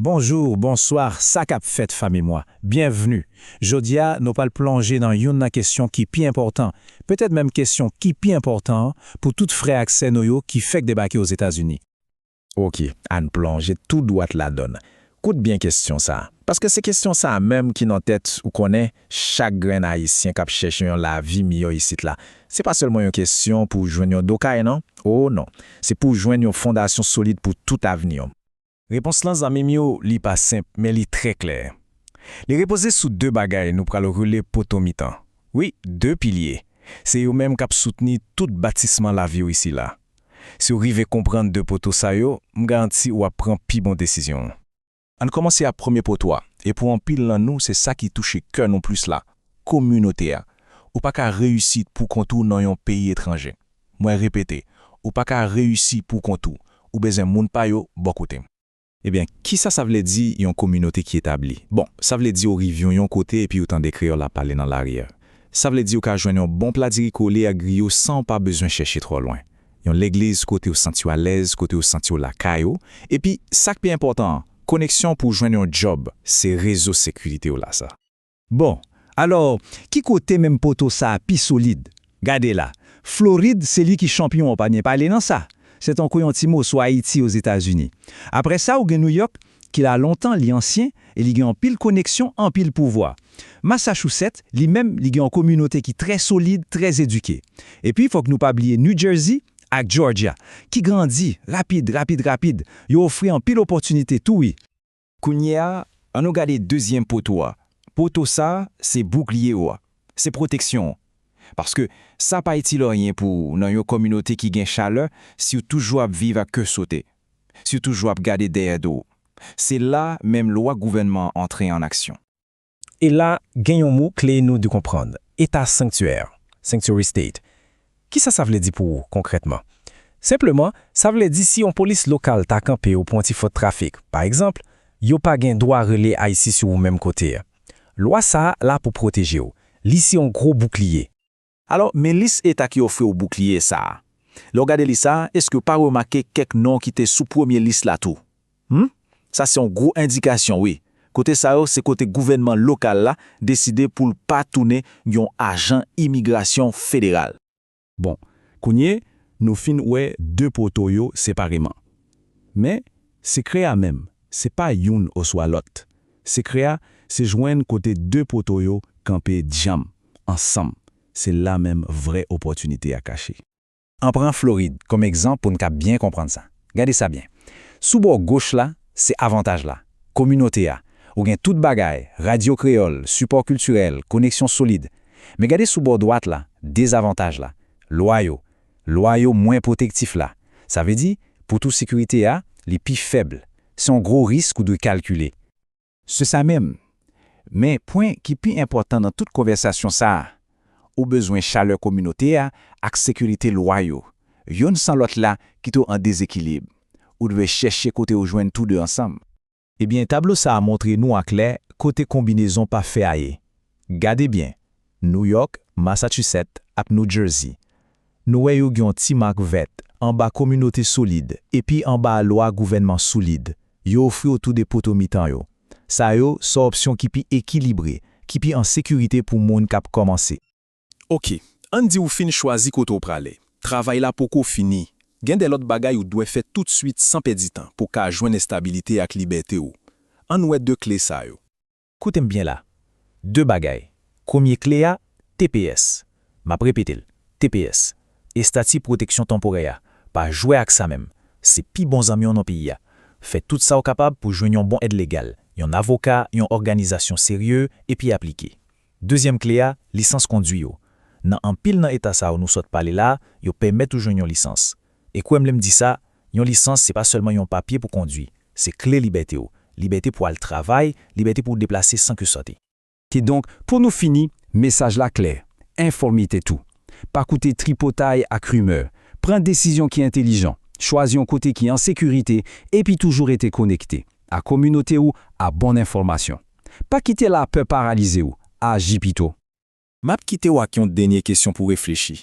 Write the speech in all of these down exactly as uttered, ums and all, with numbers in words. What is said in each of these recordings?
Bonjou, bonswa, sa k ap fèt fanmi mwen? Byenvni! Jodi a, nou pral plonje nan youn nan kesyon ki pi enpòtan, petèt menm kesyon ki pi enpòtan an, pou tout frè ak sè nou yo ki fèk debake Ozetazini. Oke, ann plonje tou dwat ladan l. Koute byen kesyon sa a, paske se kesyon sa a menm ki nan tèt, ou konnen, chak grenn Ayisyen k ap chèche yon lavi miyò isit la. Se pa sèlman yon kesyon pou w jwenn yon do kay, non. O non, se pou w jwenn yon fondasyon solid pou tout avni w. Repons lan, zanmi m yo, li pa senp, men li trè klè. Li repoze sou de bagay nou pral rele poto mitan. Wi, de pilye. Se yo menm k ap soutni tout batisman lavi w isi la. Si w rive konprann de poto sa yo, m garanti w ap pran pi bon desizyon w. Ann kòmanse ak premye poto a, e pou anpil nan nou, se sa ki touche kè nou plis la, kominote a. Ou pa ka reyisi poukont ou nan yon peyi etranje. Mwen repete, ou pa ka reyisi poukont ou. Ou bezwen moun pa yo bò kote w. Ebyen, kisa sa vle di yon kominote ki etabli? Bon, sa vle di w rive yon, yon kote epi w tande kreyòl ap pale nan lari a. Sa vle di w ka jwenn yon bon pla diri kole ak griyo san w pa bezwen chèche twò lwen. Yon legliz kote w santi w alèz, kote w santi w lakay ou. Epi, sa k pi enpòtan an, koneksyon pou w jwenn yon djòb, se rezo sekirite w la sa. Bon, alò, ki kote menm poto sa a pi solid? Gade la, Florid se li ki chanpyon an, pa byen pale nan sa. Se tankou yon ti moso Ayiti Ozetazini. Apre sa, ou gen Nouyòk, ki la lontan, li ansyen, e li gen anpil koneksyon, anpil pouvwa. Massachusetts, li menm, li gen yon kominote ki trè solid, trè edike. Epi, fòk nou pa bliye New Jersey ak Georgia, ki grandi rapid, rapid, rapid. Yo ofri anpil opòtinite tou, wi. Kounye a, ann nou gade dezyèm poto a. Poto sa a, se boukliye w a. Se pwoteksyon w. Paske sa pa itil anyen pou w nan yon kominote ki gen chalè si w toujou ap viv ak kè sote, si w toujou ap gade dèyè do w. Se la menm lwa gouvènman an antre an aksyon. E la, gen yon mo kle nou dwe konprann, eta sanktyè, sanctuary state. Kisa sa vle di pou ou konkrètman? Senpleman, sa vle di si yon polis lokal ta kanpe w pou yon ti fòt trafik, pa egzanp, yo pa gen dwa rele ICE sou ou menm kote a. Lwa sa a la pou pwoteje w. Li se yon gwo boukliye. Alò, men lis eta ki ofri w boukliye sa a. Lè w gade lis sa a, èske w pa remake kèk non ki te sou premye lis la tou? Hum? Sa se yon gwo endikasyon, wi. Kote sa yo, se kote gouvènman lokal la deside pou l pa tounen yon ajan imigrasyon federal. Bon, kounye, nou fin wè de poto yo separeman. Men, sekrè a menm, se pa youn oswa lòt. Sekrè a, se jwenn kote de poto yo kanpe djanm, ansanm. Se la menm vrè opòtinite a kache. Ann pran Florid kòm egzanp pou n ka byen konprann sa. Gade sa byen. Sou bò goch la, se avantaj la, kominote a. Ou gen tout bagay, radyo kreyòl, sipò kiltirèl, koneksyon solid. Men gade sou bò dwat la, dezavantaj la, lwa yo. Lwa yo mwen pwotektif la. Sa vle di, pou tou sekirite a, li pi fèb. Se yon gwo risk ou dwe kalkile. Se sa menm. Men pwen ki pi enpòtan nan tout konvèsasyon sa a, ou bezwen chalè kominote a ak sekirite lwa yo. Youn san lòt la kite w an dezekilib. Ou dwe chèche kote w jwenn tou de ansanm. Ebyen, tablo sa a montre nou aklè kote konbinezon pafè a ye. Gade byen, Nouyòk, Massachusetts ak New Jersey. Nou wè yo gen yon ti mak vèt anba kominote solid epi anba lwa gouvènman solid. Yo ofri w tou de poto mitan yo. Sa yo, se opsyon ki pi ekilibre, ki pi an sekirite pou moun k ap kòmanse. Oke, ann di w fin chwazi kote w prale. Travay la poko fini. Gen de lòt bagay ou dwe fè toutswit san pèdi tan pou w ka jwenn estabilite ak libète w. Ann wè de kle sa yo. Koute m byen la. De bagay. Premye kle a, TPS. M ap repete l, TPS. Estati pwoteksyon tanporè a. Pa jwe ak sa menm. Se pi bon zanmi w nan peyi a. Fè tout sa w kapab pou jwenn yon bon èd legal, yon avoka, yon òganizasyon serye, epi aplike. Dezyèm kle a, lisans kondwi yo. Nan anpil nan eta sa yo nou sot pale la, yo pèmèt ou jwenn yon lisans. E kwè m lè m di sa, yon lisans se pa sèlman yon papye pou kondwi, se kle libète w, libète pou w al travay, libète pou w deplase san ke sote. Kidonk, pou nou fini, mesaj la klè, enfòme tèt ou. Pa koute tripotay ak rimè. Pran desizyon ki entèlijan, chwazi yon kote ki an sekirite, epi toujou rete konekte a kominote w a bon enfòmasyon. Pa kite lapè paralize w, aji pito. M ap kite w ak yon dènye kesyon pou reflechi.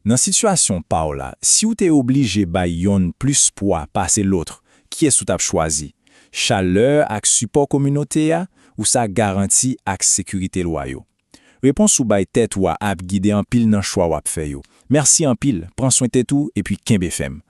Nan sitiyasyon pa w la, si w te oblije bay yonn plis pwa pase lòt, kiyès ou t ap chwazi? Chalè ak sipò kominote a, ou sa garanti ak sekirite lwa yo. Repons ou bay tèt ou a ap gide anpil nan chwa w ap fè yo. Mèsi anpil, pran swen tèt ou epi kenbe fèm.